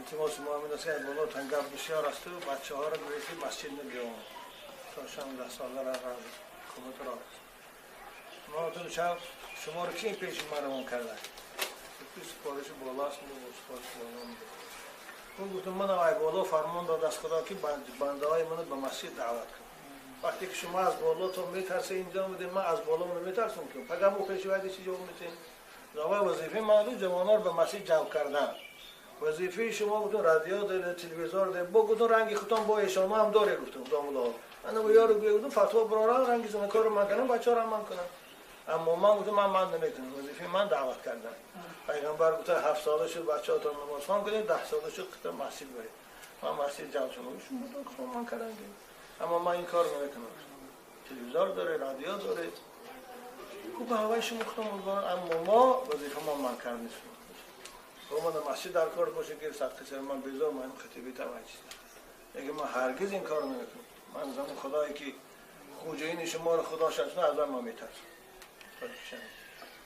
التماس ما است که بالا تنگب بسیار است و بچه ها را گرفتی مسجد نبیام تا 16 ساله را حکومت را ما تو شب شما رو کی پیش ما روان کردن؟ تو سپارش بالاست، سپارش بالا اون گفتم من آقای بالا فرمان داد از خدا که بنده های منو به مسجد دعوت کن. وقتی که شما از بالا تو میترسه اینجا بوده، من از بالا منو میترسم که فقط مو پیش وعده چی جواب میتین؟ وظیفه من جوان‌ها رو به مسجد جلب کردن. وظیفه شما گفتم رادیو داره، تلویزیون داره، با گفتم رنگ خودم با شما هم داره گفتم داملا. من با یارو گفتم فتوا برارن رنگ زن کارو من کنم، بچه‌ها رو من کنم. اما من گفتم من نمیتونم. وظیفه من دعوت کردن. پیغمبر گفت 7 ساله شد بچه‌هاتون نماز خوان کنید، 10 ساله شد که مسجد برید. من مسجد جمع شدم. شما گفتم من کردم. اما من این کار نمیکنم. تلویزیون داره، رادیو داره. خوب هوای شما خودم اما ما وظیفه ما من کار نیست. من مسجد در کار باشه که صدقه سر من بیزار من خطیبی توجه. اگه من هرگز این کار نمیکنم. من زمان خدایی که خوجین شما رو خدا شناسه از من میترسم.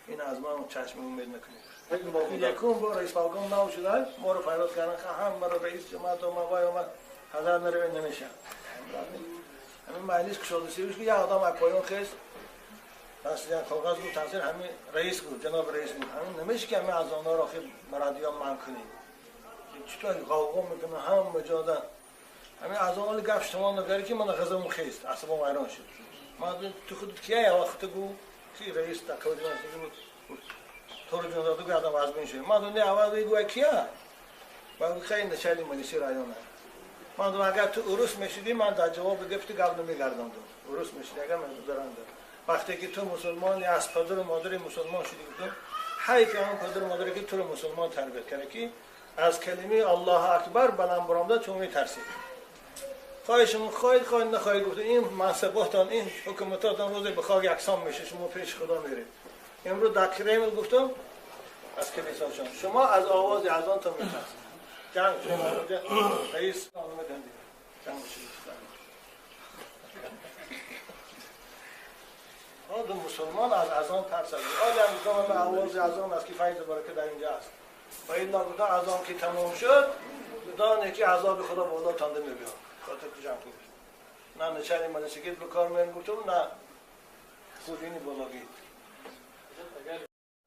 این از من چشم امید نکنید. یکم بار رئیس فالگون نو شده ما رو فریاد کردن هم مرا رئیس جماعت و من وای اومد حضرت نره نمیشه. همین مجلس کشاده سیوش که یه آدم از پایان خیست دست یک کاغذ بود تاثیر همین رئیس بود، جناب رئیس بود. همین نمیشه که همین از آنها را خیلی مرادیان من کنیم. چطور قوقا میکنه هم مجاده همین از آن گفت شما نگری که من غضبم خیست عصبم ویران شد. من تو خودت کیه یه وقت گو کی رئیس تکوی من بود تو رو جون دادو که آدم از بین شد. من دنیا اول گو کیه؟ من خیلی نشالی مجلسی رایانه. من اگر تو عروس میشدی من در جواب گفتی قبل نمیگردم. عروس میشدی اگر من درنده. وقتی که تو مسلمانی از پدر و مادر مسلمان شدی گفتم حیف هم پدر و مادری که تو رو مسلمان تربیت کرده که از کلمه الله اکبر بلند برآمده تو میترسی. خواهشمون خواهید خواهید نخواهید گفت این منصباتان این حکومتاتان روز به خاک یکسان میشه، شما پیش خدا میرید. امروز در کرمل گفتم از کلیساشون شما از آواز اذان تا میترسید. جنگ شما رئیس آمدن جنگ شد. آدم مسلمان از اذان ترسد. آدم گفتم آواز اذان است که فیض برکت در اینجا است. و این گفتم اذان که تمام شد دانه که عذاب خدا بالا تانده میبیاد. خاطر جمع کنید. نه نشانی منشگید به کار میرن گفتم نه خودینی بالاگید.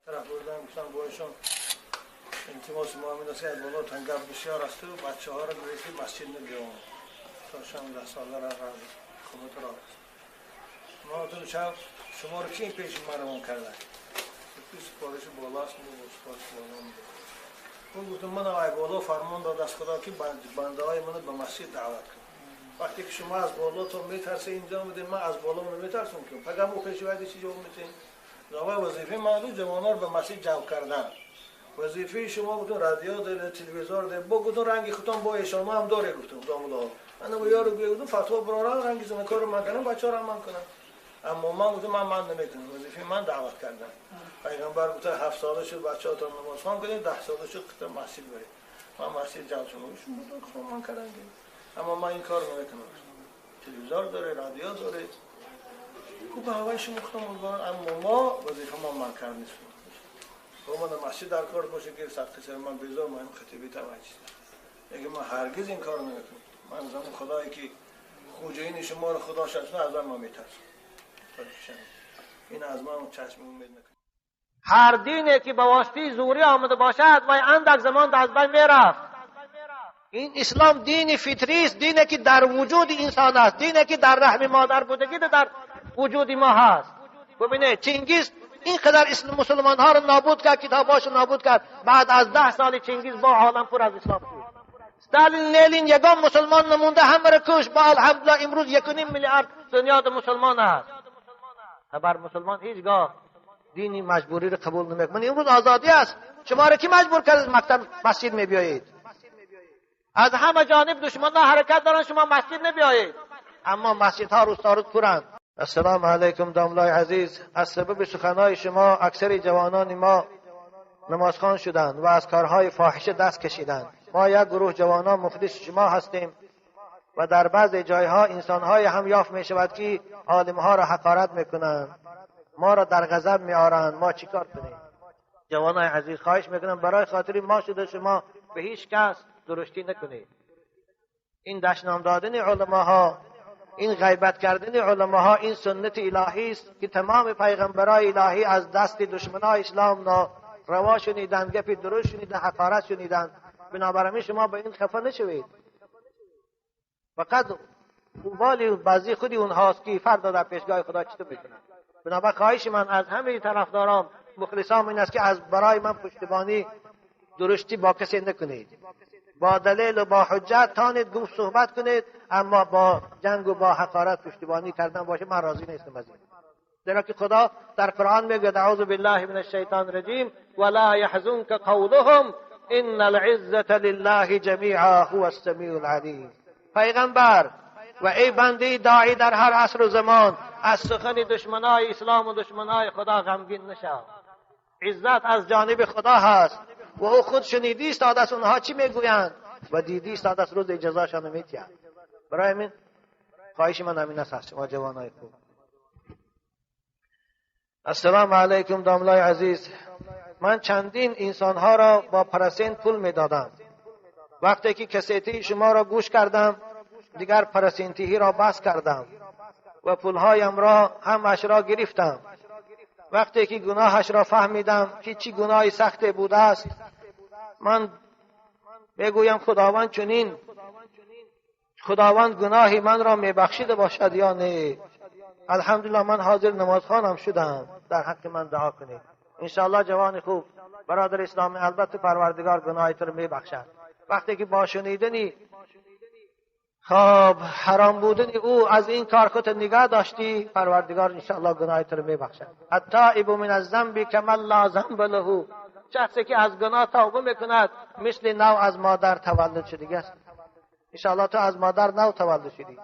طرف بردن گفتم با ایشون التماس ما است که بالا تنگب بسیار است و بچه ها را گرفتی مسجد نبیام تا 16 ساله را حکومت را ما تو شب شما رو کی پیش ما روان کردن؟ تو سپارش بالاست، سپارش بالا اون گفتم من آقای بالا فرمان داد از خدا که بنده های منو به مسجد دعوت کن. وقتی که شما از بالا تو میترسه اینجا بوده، من از بالا منو میترسم که فقط مو پیش وعده چی جواب میتین؟ وظیفه من جوان‌ها رو به مسجد جلب کردن. وظیفه شما گفتم رادیو داره، تلویزیون داره، با گفتم رنگ خودم با شما هم داره گفتم داملا. من با یارو گفتم فتوا برارن رنگ زن کارو من کنم، بچه‌ها رو من کنم. اما من گفتم من نمیتونم. وظیفه من دعوت کردن. پیغمبر گفت 7 ساله شد بچه‌هاتون نماز خوان کنید، 10 ساله شد که مسجد برید. من مسجد جمع شدم. شما گفتم من کردم. اما من این کار نمیکنم. تلویزیون داره، رادیو داره. خوب هوای شما خودم اما ما وظیفه ما من کار نیست. من مسجد در کار باشه که صدقه سر من بیزار من خطیبی توجه. اگه من هرگز این کار نمیکنم. من زمان خدایی که خوجین شما رو خدا شناسه از من میترسم. این از من چشم امید نکنید. هر دینی که به واسطه زوری آمده باشد وای اندک زمان از بین میرفت. این اسلام دین فطری است، دینی که در وجود انسان است، دینی که در رحم مادر بودگی در وجود ما هست. ببینید چنگیز اینقدر اسلام مسلمان ها رو نابود کرد، کتاباش نابود کرد. بعد از 10 سال چنگیز با عالم پر از اسلام شد. ستالین لنین یگان مسلمان نمونده همه را کش. با الحمدلله امروز 1.5 میلیارد دنیا مسلمان است. خبر مسلمان هیچگاه دینی مجبوری رو قبول نمیکنه. امروز آزادی است. شما را کی مجبور کرد از مکتب مسجد میبیایید؟ از همه جانب دشمنان حرکت دارن، شما مسجد نبیایید. اما مسجدها روز تا روز پرند. السلام علیکم داملای عزیز. از سبب سخنهای شما اکثر جوانان ما نمازخوان شدند و از کارهای فاحشه دست کشیدند. ما یک گروه جوانان مخلص شما هستیم و در بعض جایها انسانهای هم یافت می شود که عالمها را حقارت میکنند، ما را در غضب می آرند. ما چیکار کنیم؟ جوانای عزیز خواهش میکنم برای خاطر ما شده شما به هیچ کس درشتی نکنید. این دشنام دادن علماها، این غیبت کردن علماها، این سنت الهی است که تمام پیغمبرای الهی از دست دشمنای اسلام روا شنیدن، گپ درست شنیدن، حقارت شنیدن. بنابراین شما به این خفه نشوید. فقط والی بعضی خودی اونهاست که فردا در پیشگاه خدا چطور میکنن. بنابراین خواهش من از همه طرفدارام، مخلصام این است که از برای من پشتیبانی درستی با کسی نکنید. با دلیل و با حجت تانید گفت صحبت کنید، اما با جنگ و با حقارت پشتیبانی کردن باشه من راضی نیستم از این. زیرا که خدا در قرآن میگه اعوذ بالله من الشیطان الرجیم ولا يحزنك قولهم ان العزة لله جمیعا هو السمیع العلیم. پیغمبر و ای بنده داعی در هر عصر و زمان، از سخن دشمنای اسلام و دشمنای خدا غمگین نشو. عزت از جانب خدا هست و او خود شنیدی است از اونها چی میگویند و دیدی است از روز جزاشان میتید. برای من خواهش من همین است شما جوانای خوب. السلام علیکم داملای عزیز. من چندین انسانها را با پرسنت پول میدادم. وقتی که کسیتی شما را گوش کردم دیگر پرسنتیهی را بس کردم و پولهایم را همش را گرفتم. وقتی که گناهش را فهمیدم که چی گناه سخت بوده است، من میگویم خداوند چنین، خداوند گناهی من را میبخشیده باشد یا نه؟ الحمدلله من حاضر نمازخوانم شدم، در حق من دعا کنید. انشاءالله جوان خوب برادر اسلامی، البته پروردگار گناه تو رو میبخشد. وقتی که با شنیدنی خب حرام بودن او از این کار خود نگاه داشتی، پروردگار انشاءالله گناه تو رو میبخشد. التائب من الذنب کمن لا ذنب له، شخصی که از گناه توبه میکند مثل نو از مادر تولد شده است. انشاءالله تو از مادر نو تولد شدی.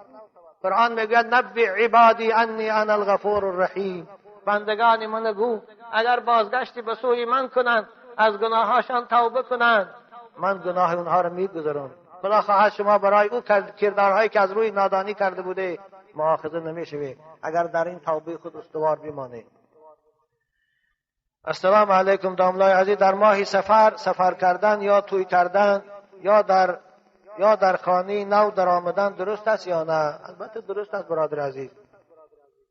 قرآن میگوید نبی عبادی انی انا الغفور الرحیم. بندگان من گو اگر بازگشتی به سوی من کنند، از گناهاشان توبه کنند، من گناه اونها رو میگذرم. خدا خواهد شما برای او کردارهایی که از روی نادانی کرده بوده مؤاخذه نمیشوی اگر در این توبه خود استوار بمانه. السلام علیکم داملای عزیز. در ماه سفر سفر کردن یا توی کردن یا در خانه نو در آمدن درست است یا نه؟ البته درست است برادر عزیز.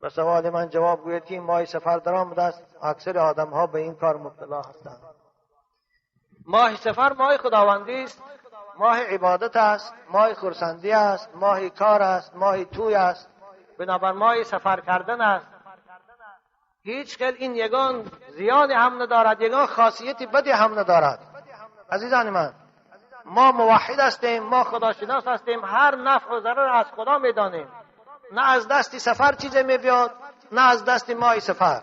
به سوال من جواب گوید که این ماه سفر در آمده است، اکثر آدم ها به این کار مبتلا هستند. ماه سفر ماه خداوندی است، ماه عبادت است، ماه خرسندی است، ماه کار است، ماه توی است، بنابر ماه سفر کردن است. هیچ کل این یگان زیان هم ندارد، یگان خاصیت بدی هم ندارد. عزیزان من، ما موحد هستیم، ما خداشناس هستیم، هر نفع و ضرر از خدا میدانیم. نه از دست سفر چیزی میبیاد، نه از دست ماه سفر.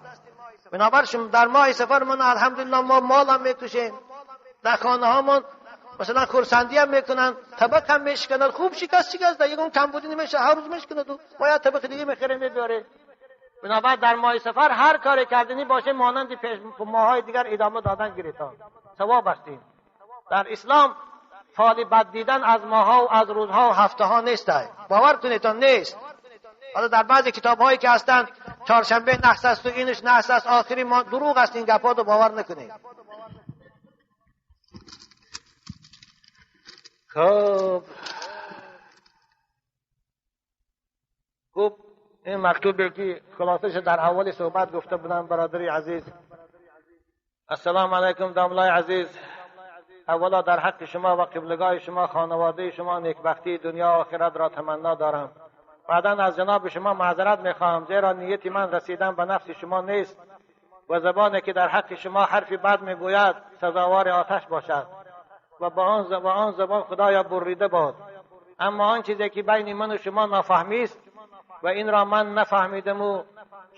بنابر در ماه سفر من الحمدلله ما مال هم میکشیم، در خانه هامون مثلا خرسندی هم میکنن، طبق هم میشکنن، خوب شکست در یکم کمبودی نمیشه، هر روز میشکنه تو باید طبق دیگه میخره میبره. بنابر در ماه سفر هر کاری کردنی باشه مانند پیش ماهای دیگر ادامه دادن گریتان ثواب هستیم. در اسلام فال بد دیدن از ماها و از روزها و هفته ها نیست، باور کنید نیست. حالا در بعضی کتاب هایی که هستند چهارشنبه نحس است و اینش نحس است، آخری ما دروغ است، این گپا رو باور نکنید. خب خوب این مکتوبی که خلاصش در اول صحبت گفته بودم برادری عزیز. السلام علیکم داملای عزیز. اولا در حق شما و قبلگاه شما، خانواده شما نیکبختی دنیا و آخرت را تمنا دارم. بعدا از جناب شما معذرت میخواهم، زیرا نیت من رسیدن به نفس شما نیست و زبانی که در حق شما حرف بد میگوید سزاوار آتش باشد و با آن زبان خدایا بریده باد. اما آن چیزی که بین من و شما نافهمی است و این را من نفهمیدم و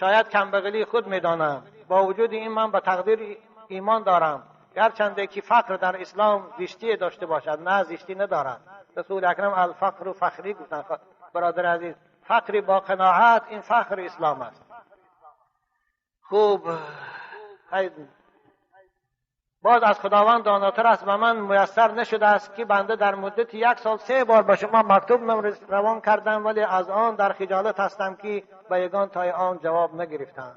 شاید کمبغلی خود میدانم، با وجود این من به تقدیر ایمان دارم، گرچنده که فقر در اسلام زشتی داشته باشد، نه زشتی ندارد. رسول اکرم الفقر فخری گفتند. برادر عزیز، فقر با قناعت این فخر اسلام است. خوب باز از خداوند داناتر است و من میسر نشده است که بنده در مدت 1 سال 3 بار به شما مکتوب روان کردم، ولی از آن در خجالت هستم که به یگان تای آن جواب نگرفتم.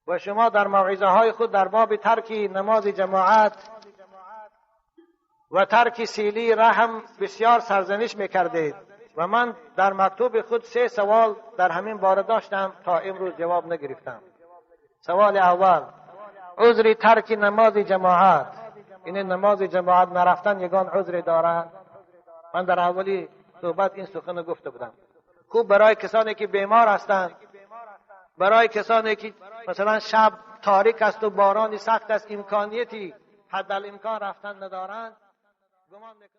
و شما در موعظه های خود در باب ترک نماز جماعت و ترک سیلی رحم بسیار سرزنش میکردید و من در مکتوب خود 3 سوال در همین باره داشتم تا امروز جواب نگرفتم. سوال اول: عذر ترک نماز جماعت، این نماز جماعت نرفتن یگان عذر دارد؟ من در اولی صحبت این سخن گفته بودم. خوب برای کسانی که بیمار هستند، برای کسانی که مثلا شب تاریک است و بارانی سخت است، امکانیتی حد الامکان رفتن ندارند، گمان میکنم